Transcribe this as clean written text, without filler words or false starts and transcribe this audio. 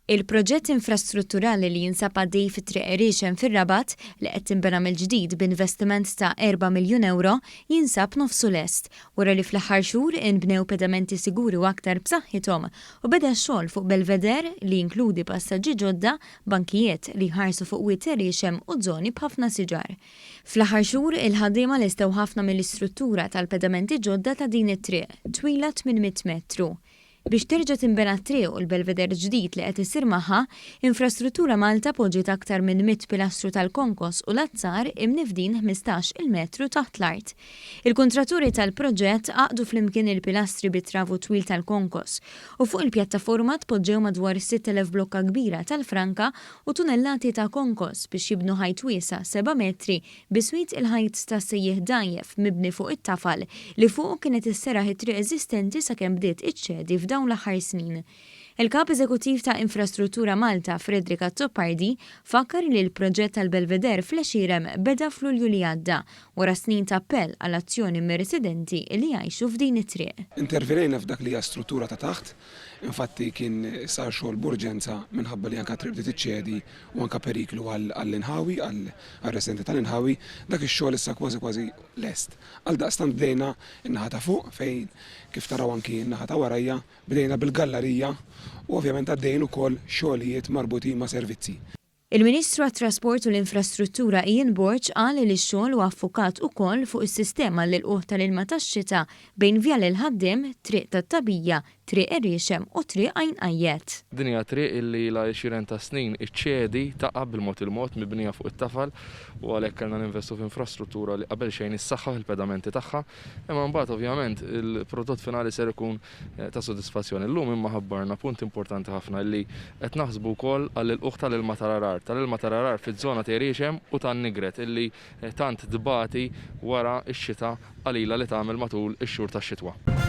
Il-proġett infrastrutturali li jinsab għaddej fi Triq Għeriexem fir-Rabat, li qed tinbena mill-ġdid b'investiment ta' 4 miljun ewro, jinsab nofsu lest, wara li fl-aħħar xhur inbnew pedamenti siguri u aktar b'saħħithom u beda x-xogħol fuq belvedere li jinkludi passaġġi ġodda, bankijiet li jħarsu fuq Wied Għeriexem u żoni b'ħafna siġar. Fl-aħħar xhur, il-ħaddiema lestew ħafna mill-istruttura tal-pedamenti ġodda ta' din it-triq, twila 800 metru. Biex terġa' tinbena t-triq u l-belveder ġdid li qed isir magħha, Infrastruttura Malta poġġiet aktar minn 100 pilastru tal-konkos u l-azzar imnifdin 15-il metru taħt l-art. Il-kuntratturi tal-proġett għaqqdu flimkien il-pilastri bi travu twil tal-konkos u fuq il-pjattaforma tpoġġew madwar 6,000 blokka kbira tal-franka u tunellati ta' konkos biex jibnu ħajt wiesa' seba' metri Biswit il-ħajt ta' sejjieħ dgħajjef mibni fuq it-tafal li fuqu kienet isseraħ it-triq eżistenti sakemm bdiet iċċedi f'dawn l-aħħar snin. Il-Kap Eżekuttiv ta' Infrastruttura Malta, Frederick Azzopardi, fakkar li l-proġett tal-Belvedere fl-Għexierem beda f'Lulju li għadda, wara snin ta' appell għal azzjoni mir-residenti li jgħixu f'din it-triq. Intervenejna f'dak li hija struttura ta' taħt, infatti kien sar xogħol b'urġenza minħabba li anke t-triq bdiet iċċedi u anke periklu għall-inħawi, għar-residenti tal-inħawi, dak ix-xogħol issa kważi kważi lest. Għaldaqstant bdejna n-naħa ta' fuq fejn kif taraw anki n-naħa ta' warajja bdejna bil-gallarija u ovvjament għaddejjin ukoll xogħlijiet marbutin ma' servizzi. Il-Ministru għat-Trasport u l-Infrastruttura Ian Borg qal li x-xogħol huwa ffukat ukoll fuq is-sistema għall-ilqugħ tal-ilma tax-xita bejn Vjal il-Ħaddiem, Triq tat-Tagħbija, Triq Għeriexem u Triq Għajn Qajjet. Din hija triq illi ilha għexieren ta' snin iċċedi, taqa' bil-mod il-mod, mibnija fuq it-tafal u għalhekk kellna ninvestu f'infrastruttura li qabel xejn issaħħaħ il-pedamenti tagħha, imma mbagħad ovvjament il-prodott finali ser ikun ta' sodisfazzjon. Illum imma ħabbarna punt importanti ħafna illi qed naħsbu wkoll għall-ilqugħ tal-ilma tal-għarar, tal-ilma tal-għarar fiż-żona t'Għeriexem u tan-Nigret illi tant tbati wara x-xita qalila li tagħmel matul ix-xhur tax-xitwa.